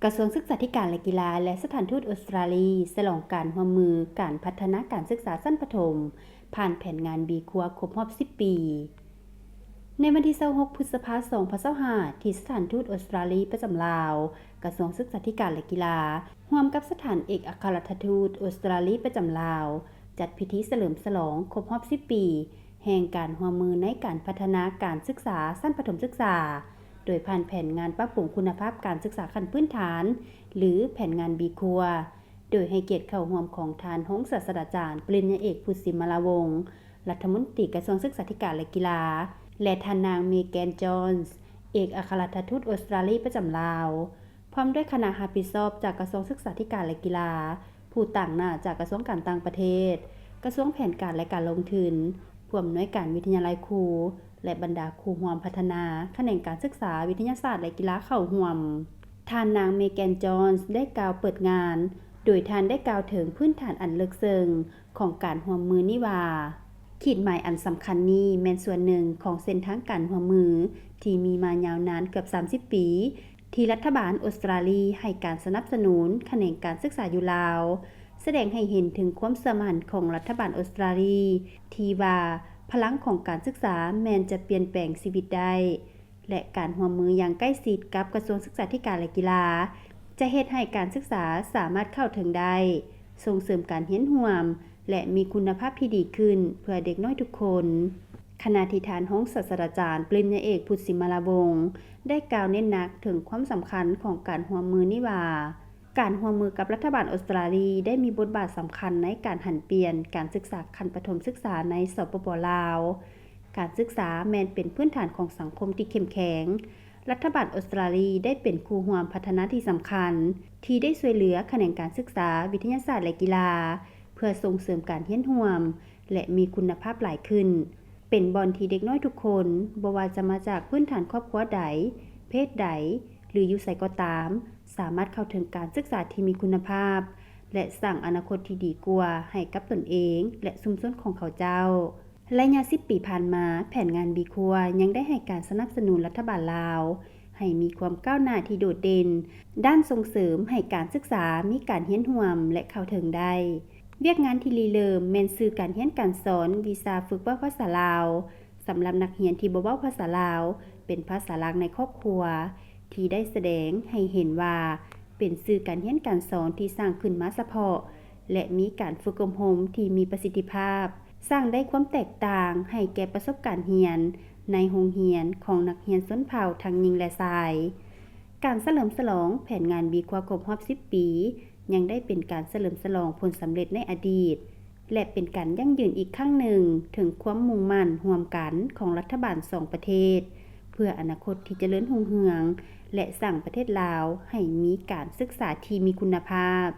ກະຊວງສຶກສາທິການ ແລະ ກິລາ ແລະ ສະຖານທູດອົດສະຕຣາລີ ສະຫຼອງການຮ່ວມມືການພັດທະນາການສຶກສາຊັ້ນປະຖົມ ຜ່ານແຜນງານບີຄົວຄົບຮອບສິບປີ. ໃນວັນທີຊາວຫົກ ພຶດສະພາ ສອງພັນຊາວຫ້າ ທີ່ສະຖານທູດອົດສະຕຣາລີປະຈຳລາວ, ກະຊວງສຶກສາທິການ ແລະ ກິລາ ຮ່ວມກັບສະຖານເອກອັກຄະລັດຖະທູດອົດສະຕຣາລີປະຈຳລາວ ຈັດພິທີສະເຫຼີມສະຫຼອງຄົບຮອບສິບປີ ແຫ່ງການຮ່ວມມືໃນການພັດທະນາການສຶກສາຊັ້ນປະຖົມສຶກສາ ໂດຍຜ່ານແຜນງານປັບປຸງຄຸນນະພາບການສຶກສາຂັ້ນພື້ນຖານ ຫຼື ແຜນງານບີຄົວ ໂດຍໃຫ້ກຽດເຂົ້າຮ່ວມຂອງທ່ານຮອງສາດສະດາຈານ ປະລິນຍາເອກ ພຸດ ສິມມະລາວົງ ລັດຖະມົນຕີກະຊວງສຶກສາທິການ ແລະ ກິລາ ແລະ ທ່ານນາງ ເມແກນ ຈອນ ເອກອັກຄະລັດຖະທູດອົດສະຕຣາລີປະຈຳລາວ ພ້ອມດ້ວຍຄະນະຮັບຜິດຊອບຈາກກະຊວງສຶກສາທິການ ແລະ ກິລາ, ຜູ້ຕາງໜ້າຈາກກະຊວງການຕ່າງປະເທດ, ກະຊວງແຜນການ ແລະ ການລົງທຶນ, ຜູ້ອຳນວຍການວິທະຍາໄລຄູ ແລະ ບັນດາຄູຮ່ວມພັດທະນາຂະແໜງການສຶກສາ, ວິທະຍາສາດ ແລະ ກິລາເຂົ້າຮ່ວມ. ທ່ານນາງ ເມແກນ ຈອນ ໄດ້ກ່າວເປີດງານ, ໂດຍທ່ານໄດ້ກ່າວເຖິງພື້ນຖານອັນເລິກເຊິ່ງຂອງການຮ່ວມມືນີ້ວ່າ, ຂີດໝາຍອັນສຳຄັນນີ້ແມ່ນສ່ວນໜຶ່ງຂອງເສັ້ນທາງການຮ່ວມມືທີ່ມີມາຍາວນານເກືອບສາມສິບປີ ທີ່ລັດຖະບານອົດສະຕຣາລີໃຫ້ການສະໜັບສະໜູນຂະແໜງການສຶກສາຢູ່ລາວ, ສະແດງໃຫ້ເຫັນເຖິງຄວາມເຊື່ອໝັ້ນຂອງລັດຖະບານອົດສະຕຣາລີ ທີ່ວ່າພະລັງຂອງການສຶກສາແມ່ນຈະປ່ຽນແປງຊີວິດໄດ້ ແລະ ການຮ່ວມມືຢ່າງໃກ້ຊິດກັບກະຊວງສຶກສາທິການ ແລະ ກິລາ ຈະເຮັດໃຫ້ການສຶກສາສາມາດເຂົ້າເຖິງໄດ້, ສົ່ງເສີມການຮຽນຮ່ວມ ແລະ ມີຄຸນນະພາບທີ່ດີຂຶ້ນເພື່ອເດັກນ້ອຍທຸກຄົນ. ຂະນະທີ່ທ່ານຮອງສາດສະດາຈານ ປະລິນຍາເອກ ພຸດ ສິມມະລາວົງ ໄດ້ກ່າວເນັ້ນໜັກເຖິງຄວາມສຳຄັນຂອງການຮ່ວມມືນີ້ວ່າ, ການຮ່ວມມືກັບລັດຖະບານອົດສະຕຣາລີໄດ້ມີບົດບາດສຳຄັນໃນການຫັນປ່ຽນການສຶກສາຂັ້ນປະຖົມສຶກສາໃນ ສປປ ລາວ. ການສຶກສາແມ່ນເປັນພື້ນຖານຂອງສັງຄົມທີ່ເຂັ້ມແຂງ. ລັດຖະບານອົດສະຕຣາລີໄດ້ເປັນຄູ່ຮ່ວມພັດທະນາທີ່ສຳຄັນ ທີ່ໄດ້ຊ່ວຍເຫຼືອຂະແໜງການສຶກສາ, ວິທະຍາສາດ ແລະ ກິລາ ເພື່ອສົ່ງເສີມການຮຽນຮ່ວມ ແລະ ມີຄຸນນະພາບຫຼາຍຂຶ້ນ, ເປັນບ່ອນທີ່ເດັກນ້ອຍທຸກຄົນ, ບໍ່ວ່າຈະມາຈາກພື້ນຖານຄອບຄົວໃດ, ເພດໃດ ຫຼື ຢູ່ໃສກໍຕາມ, ສາມາດເຂົ້າເຖິງການສຶກສາທີ່ມີຄຸນນະພາບ ແລະ ສ້າງອະນາຄົດທີ່ດີກວ່າໃຫ້ກັບຕົນເອງ ແລະ ຊຸມຊົນຂອງເຂົາເຈົ້າ. ໄລຍະສິບປີຜ່ານມາ, ແຜນງານບີຄົວຍັງໄດ້ໃຫ້ການສະໜັບສະໜູນລັດຖະບານລາວໃຫ້ມີຄວາມກ້າວໜ້າທີ່ໂດດເດັ່ນດ້ານສົ່ງເສີມໃຫ້ການສຶກສາມີການຮຽນຮ່ວມ ແລະ ເຂົ້າເຖິງໄດ້. ວຽກງານທີ່ລິເລີ່ມແມ່ນສື່ການຮຽນການສອນວິຊາຝຶກເວົ້າພາສາລາວ ສຳລັບນັກຮຽນທີ່ບໍ່ເວົ້າພາສາລາວເປັນພາສາຫຼັກໃນຄອບຄົວ, ທີ່ໄດ້ສະແດງໃຫ້ເຫັນວ່າເປັນສື່ການຮຽນການສອນທີ່ສ້າງຂຶ້ນມາສະເພາະ ແລະ ມີການຝຶກອົບຮົມທີ່ມີປະສິດທິພາບ, ສ້າງໄດ້ຄວາມແຕກຕ່າງໃຫ້ແກ່ປະສົບການຮຽນໃນໂຮງຮຽນຂອງນັກຮຽນຊົນເຜົ່າທັງຍິງ ແລະ ຊາຍ. ການສະເຫຼີມສະຫຼອງແຜນງານບີຄົວຄົບຮອບສິບປີ ຍັງໄດ້ເປັນການສະເຫຼີມສະຫຼອງຜົນສຳເລັດໃນອະດີດ ແລະ ເປັນການຢັ້ງຢືນອີກຄັ້ງໜຶ່ງເຖິງຄວາມມຸ່ງໝັ້ນຮ່ວມກັນຂອງລັດຖະບານສອງປະເທດ ເພື່ອອະນາຄົດທີ່ຈະເລີນຮຸ່ງເຮືອງ ແລະ ສ້າງປະເທດລາວໃຫ້ມີການສຶກສາທີ່ມີຄຸນນະພາບ.